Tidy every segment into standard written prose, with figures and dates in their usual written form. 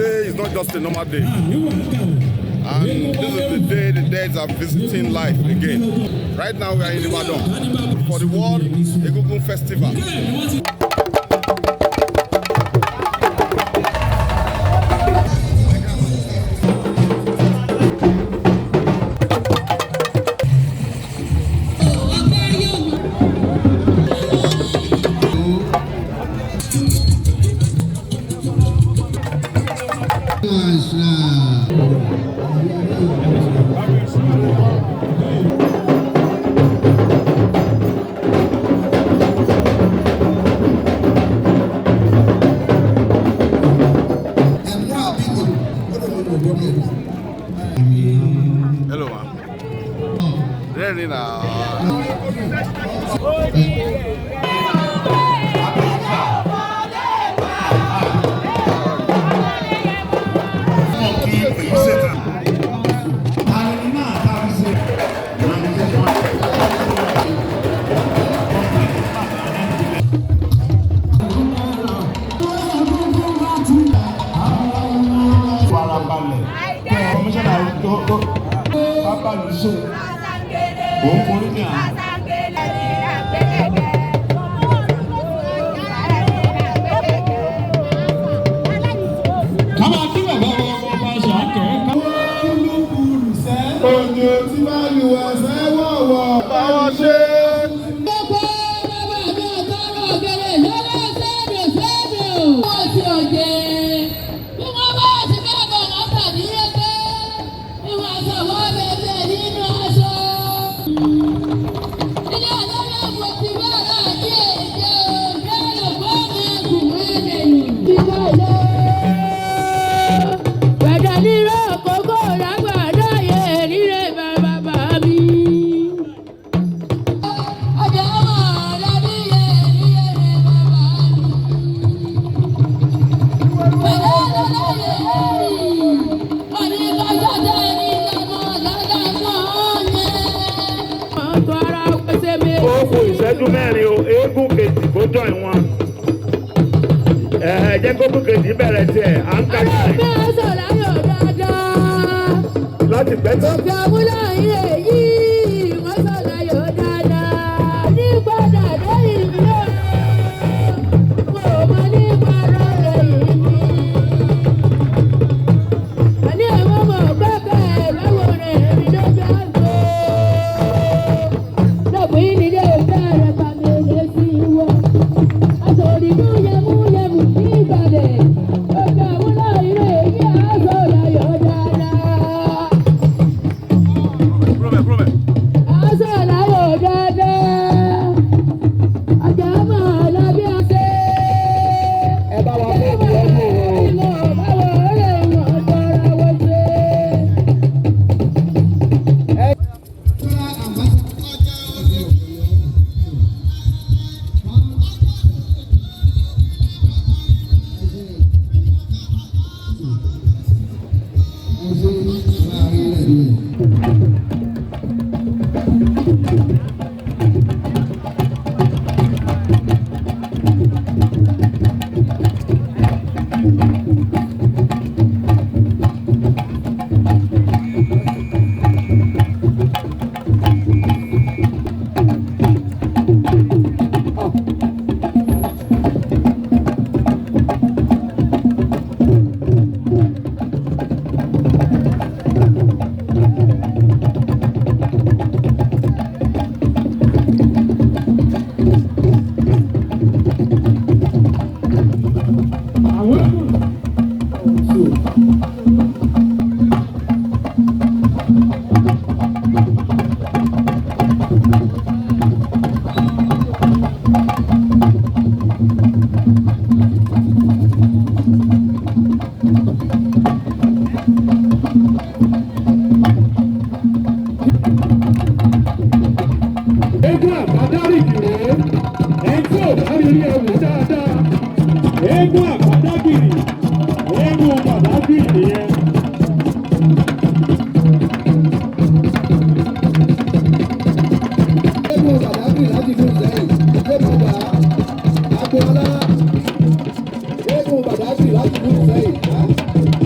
Today is not just a normal day. And this is the day the dead are visiting life again. Right now we are in Ibadan for the World Egungun Festival. Hello, ma. Rẹ́rìn náà. Farabalẹ̀ kọmíṣánná tó tó bábà lù sùn òun forí ní à. Ká máa kí bàbá wa ọmọ ọba ṣàkẹ́. Òjò tí bá lù wá sẹ́wọ̀wọ̀ bá wọn ṣe. Gbogbo bàbá mi àtàrà ọ̀gẹ̀rẹ̀ lọ́wọ́ sẹ́dọ̀ sẹ́dọ̀. Wọ́n ti ọ̀jẹ̀. Bí wọ́n bá ti bẹ́ẹ̀ wọ́n tàbí yẹ́pẹ́. Ìwọ̀n aṣọ wọn bẹ̀rẹ̀ nínú aṣọ. Ilé ọlọ́run mo ti bá ara àti èdè òǹdẹ́rù fọ́ọ̀mù ẹkùnrin lẹ́yìn. Gbẹ̀dẹ̀ nírò kókó lágbàdo yẹ rírẹ̀ bàbá mi. Ọjà máa lábí yẹ rírẹ̀ bàbá mi. Pẹ̀lẹ́ lọ́lọ́yẹ̀ rí. Oníkọ́sọ́tẹ̀ ní ìlànà lọ́dà náà yẹn. Ọ̀tọ̀ ara pèsè mi. Ó kù ìṣẹ́jú 4 o, eégún kejì kó jọ ìwọ̀n. Ẹ̀ẹ́ jẹ́ kókó kejì bẹ̀rẹ̀ tiẹ̀, à ń kájà Ọlọ́run rẹ̀ fẹ́ sọ̀rọ̀ láyọ̀ dáadáa. Láti gbẹ́tì. Òkè àmúlò yìí èyí wọ́n sọ̀rọ̀ láyọ̀ dáadáa. Nígbàdà lẹ́yìn mi ó. Mo mọ nípa rẹ̀ yìí mi. Àní àwọn ọmọ pẹ́pẹ́ lọ́wọ́ rẹ̀ mi lójú àgbo. Lọ́pọ̀ yìí nílé ìfẹ́ rẹ̀ pàmì lè sí wọ. Aṣọ òdìdú yẹmúyẹmú ní ìbàdàn. Òkè àmúlò yìí èyí á sọ̀rọ̀ láyọ̀ dáadáa. Prome, prome. Aṣọ láyọ̀ dáadáa. Ọjà máa lọ bí a ṣe. Ẹ bá wa fún ìlú ọdún o. Ìmọ̀ báwo ọ̀rẹ́ wọn tọrọ wọ́n ṣe. Àwọn eégún. Eégún àbádárìgì rèé, ẹni tí ò bá rí rí ẹwù dáadáa. Eégún àbádágìrì, eégún bàdágìrì nìyẹn. Eégún Bàdágìrì láti ìlú Ìsẹ́yìn, eégún bá Agboola, eégún Bàdágìrì láti ìlú Ìsẹ́yìn.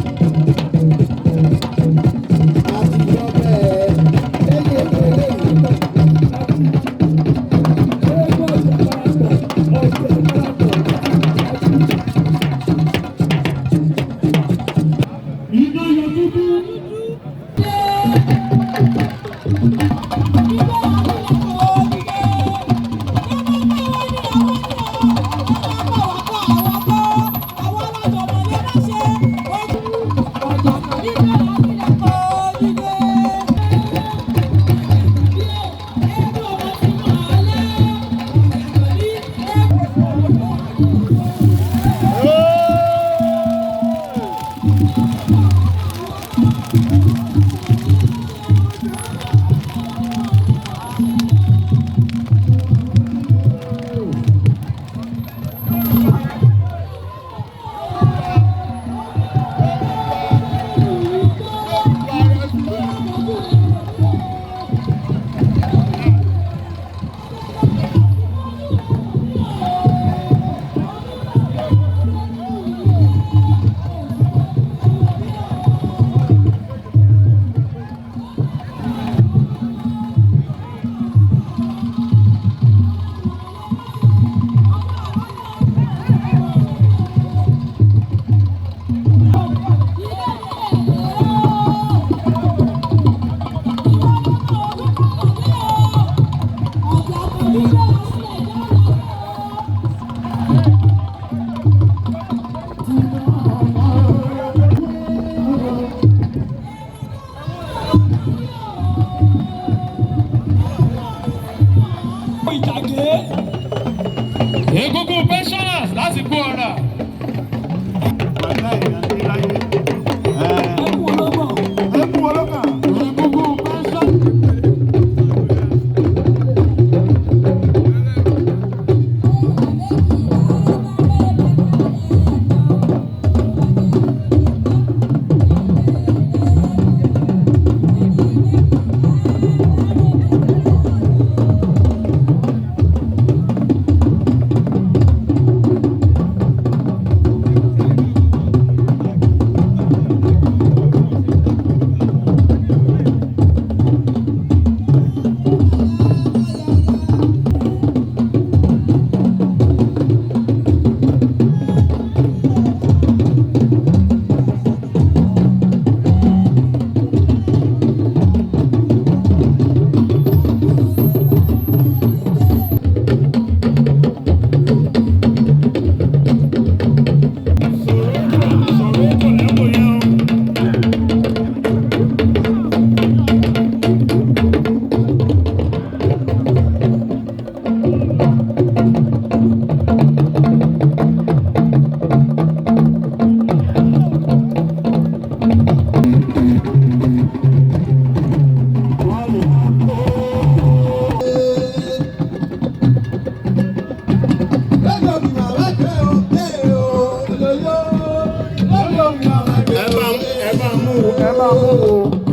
Ẹ bá mú ẹ bá mú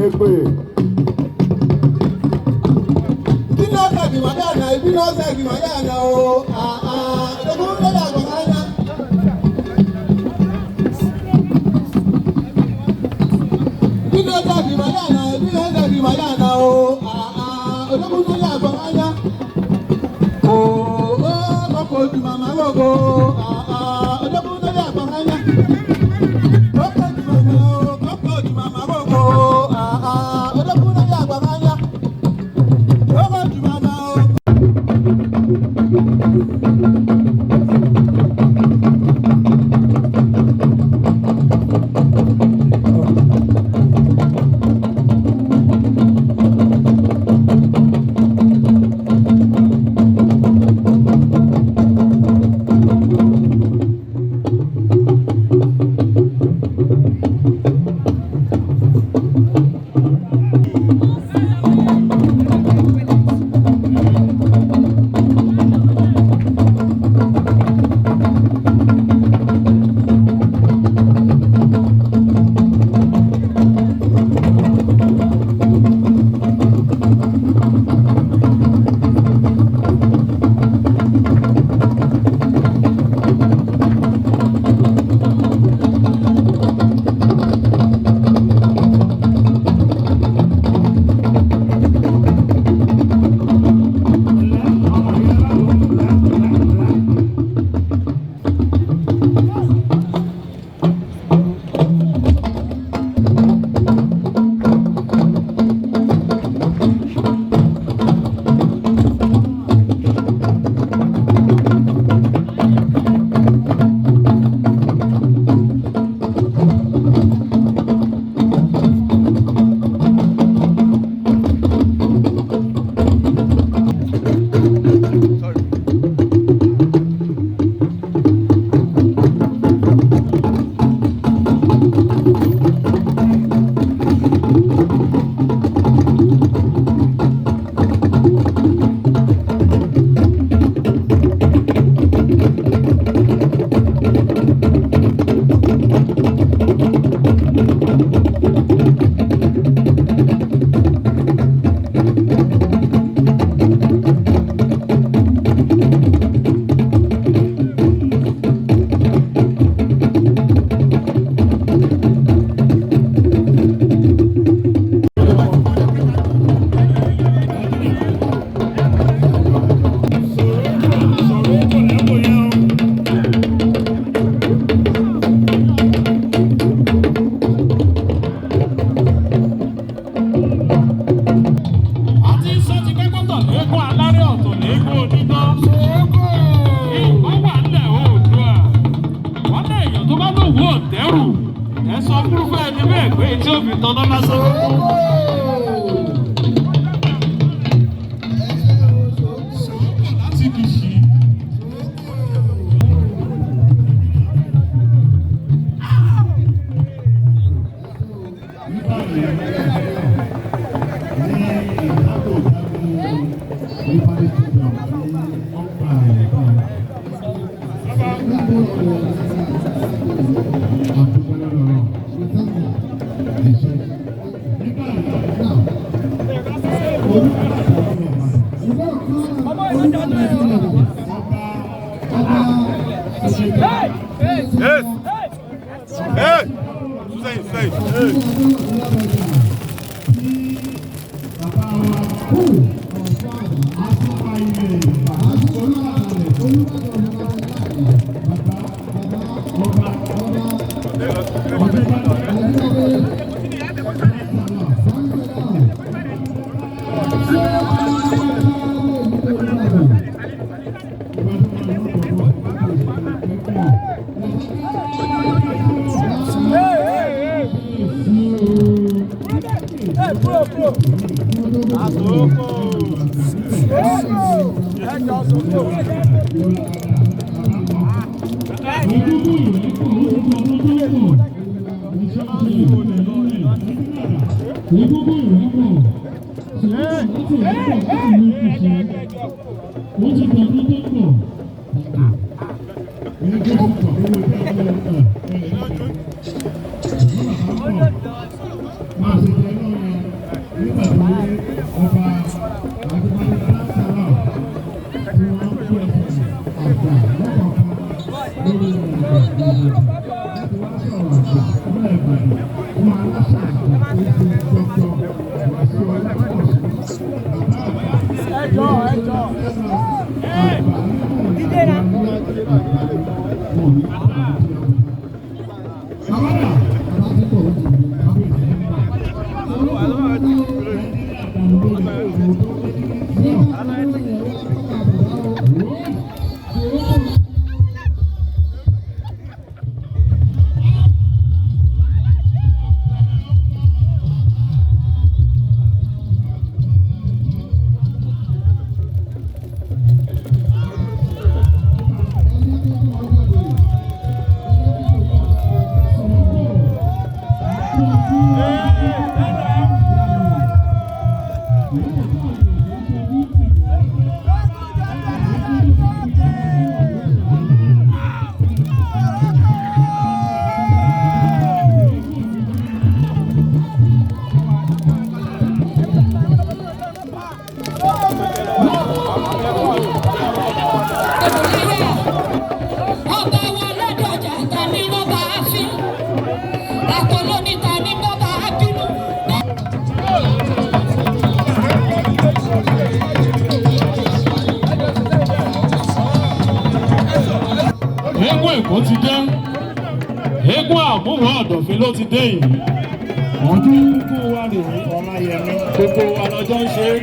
èpè. Àti sọ ti pẹ́ gbọ́dọ̀ léegun alárẹ̀ ọ̀tọ̀ léegun onídán. Nǹkan wà nílẹ̀ Oòduà. Wọ́n lé èèyàn tó bá lòwú ọ̀tẹ́rù. Ẹ sọ fúrúfẹ́ ẹni bẹ́ẹ̀ pé tí ó fi tanná lásán. Sòókò láti Kìṣí. Yes. Hey. Sẹ́yìn sẹ́yìn. Hey. Pọ̀ máa ṣe jẹ́ náà yẹn nígbà tó ní ọba Adébáyé Aláṣàlá tí wọ́n ń kó ẹsẹ̀ àgbà lọ́kọ̀ọ̀kan lórí ìrìnàjò láti wá sọ̀rọ̀ àgbà nílẹ̀ Ìbàdàn fún aláṣà àgbà tó ṣe dọ́kítọ̀ Wàsíù Ọlátúnbọ̀sún bàbá àgbà ẹjọ́ ẹjọ́ àgbà nínú ìrìnàjò àgbà wọn ní Ọba wa lọ́dọ̀jà ta ní rọ́bà áfín, àpọ̀lọ́ní ta ní bọ́bà ábínú. Eégún Èkó ti dé, eégún àmúwò ọ̀dọ̀fin ló ti dé yìí. Ọdún kú wa rèé, Ọláyẹmí, gbogbo wa lọ́jọ́ ń ṣe é.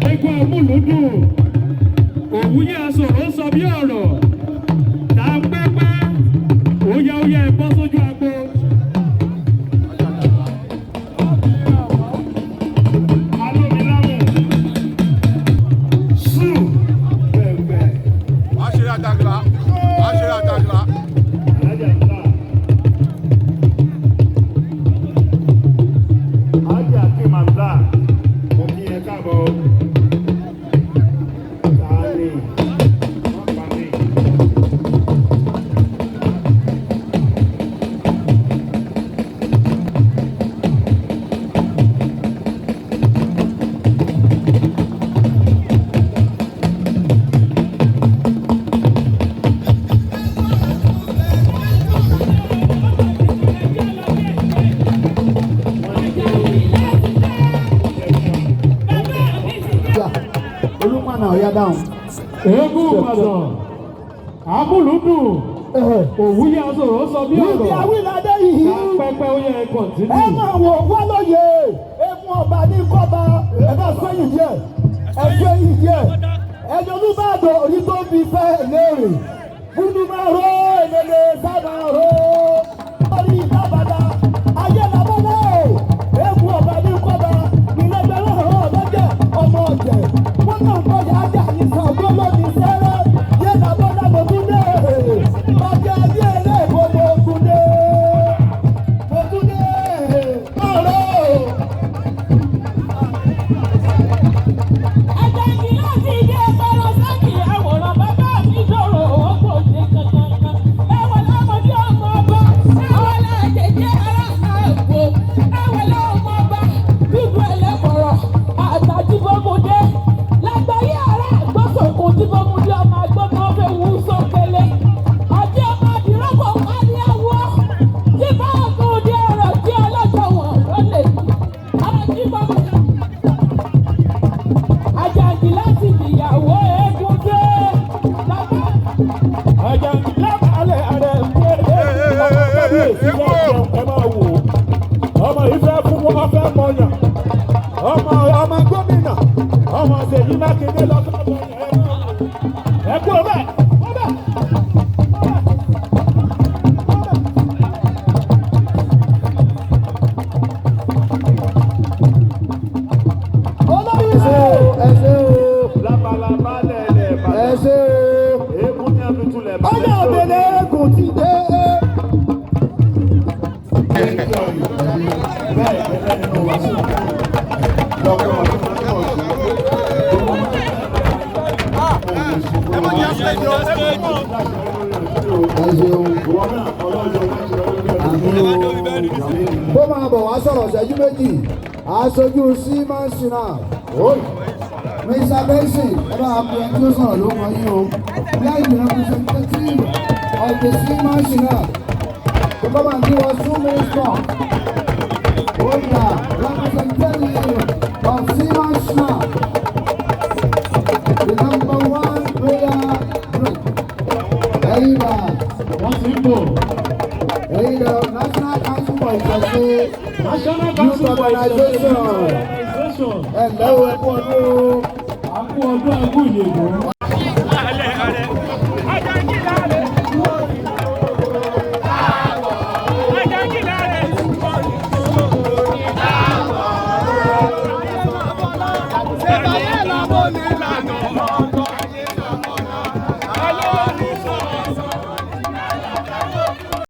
Eégún amúlùúdùn, òwúyẹ́ aṣọ̀rọ̀ sọ bí ọ̀rọ̀, tá a pẹ́pẹ́, óyá óyá ẹ bọ́ sójú agbo. Alómilámù. Olúpànà ọ̀yá dáhùn. Eégún Ìbàdàn, amúlùdùn, òwúyẹ sọ̀rọ̀ sọ bí Ibi ọ̀rọ̀. àwíládé yìí. Pẹ́pẹ́ ó yẹ continue. Ẹ máa wò wá lóye. Eégún ọba ní kọ́ba. Ẹ bá sẹ́yìn díẹ̀. Ẹ sẹ́yìn díẹ̀. Ẹni Olúbàdàn orí tó fi fẹ́ léèrè. Gúdú máa ró èlélè sábà ró. Lórí ìdábàdà, ayé làbọ́lá o. Eégún ọba ní kọ́ba. Ìlẹ́gbẹ̀rún ọ̀rọ̀ ọ̀lọ́jẹ̀ ọmọ ọ̀jẹ̀. Wọ́n náà ń bọ̀yà ájà ní Ṣàngó lónìí sẹ́rẹ́. Yé làbọ́lá mo tún dé. Bàjẹ́ ayé ẹlẹ́ẹ̀kọ́ mo tún dé. Mo tún dé. Ọ̀rọ̀. Àjàǹgì láti dé ẹgbẹ́rún sẹ́kì àwòrán bàbá mi dòrò ògbó ṣe kankankan. Ẹ̀wọ̀n lọ́mọdé ọmọ ọba, ẹ̀wọ̀n lájẹjẹ ara àgbo, ẹ̀wọ̀n lọ́mọ ọba, dúdú ẹlẹ́kọ̀rọ̀, àtàjìbọ̀mùdé. Lágbàáyé ara àgbọ̀sọ̀kùn jíbọ̀mùdé ọmọ àgbọ̀dọ̀ fẹ́ wú sókèlè. Àti ọmọ àdìrọ́kọ̀ kárí awọ́, jíbọ̀ ọkùnrin ọ̀rọ̀ tí ọlọ́jọ́ wọ̀n lọ́lẹ̀. Àjíbọ̀mùdé. Àjàǹgì láti dìyàwó eégún dé. Bàbá Àjàǹgì lábàálẹ̀ ààrẹ ń pé ọmọ kábíyèsí náà jẹun, ẹ máa wò ó. Ọmọ yìí fẹ́ fún wọn, fẹ́ mọyàn. Ọmọ ọmọ gómìnà, ọmọ Ṣèyí Mákindé lọ fẹ́ mọyàn, ẹ máa wò ó. Ẹ kú ọbẹ̀, ọbẹ̀. Olórí ṣe o, ẹ ṣe o, Labalábá lẹ̀lẹ̀ ẹ Ìbàdàn. ṣe o. Eégún ní abitulẹ̀ Ìbàdàn. Ọjà òbèlè eégún ti dé. Ẹ ṣeun. Àmín o. Kó máa bọ̀ wá sọ̀rọ̀ ṣẹ́jú méjì. Aṣojú Seaman Sinai. Mr. Benson, ẹ bá a pe ẹni tó sọ̀rọ̀ ló mọ yín o. Where is the representative of the Seaman Sinai? To come and give us 2 minutes talk. Oya, representative of Seaman Sinai. The number one prayer group. Ẹ̀yin Wọ́n ti ń bọ̀. Ẹ̀yin lọ National Council for Ìṣẹ̀ṣe National Youth Council for Ìṣẹ̀ṣe Organization. Organization. Ẹ ǹlẹ́ o, ẹ kú ọdún o. A kú ọdún, a kú ìyèdún.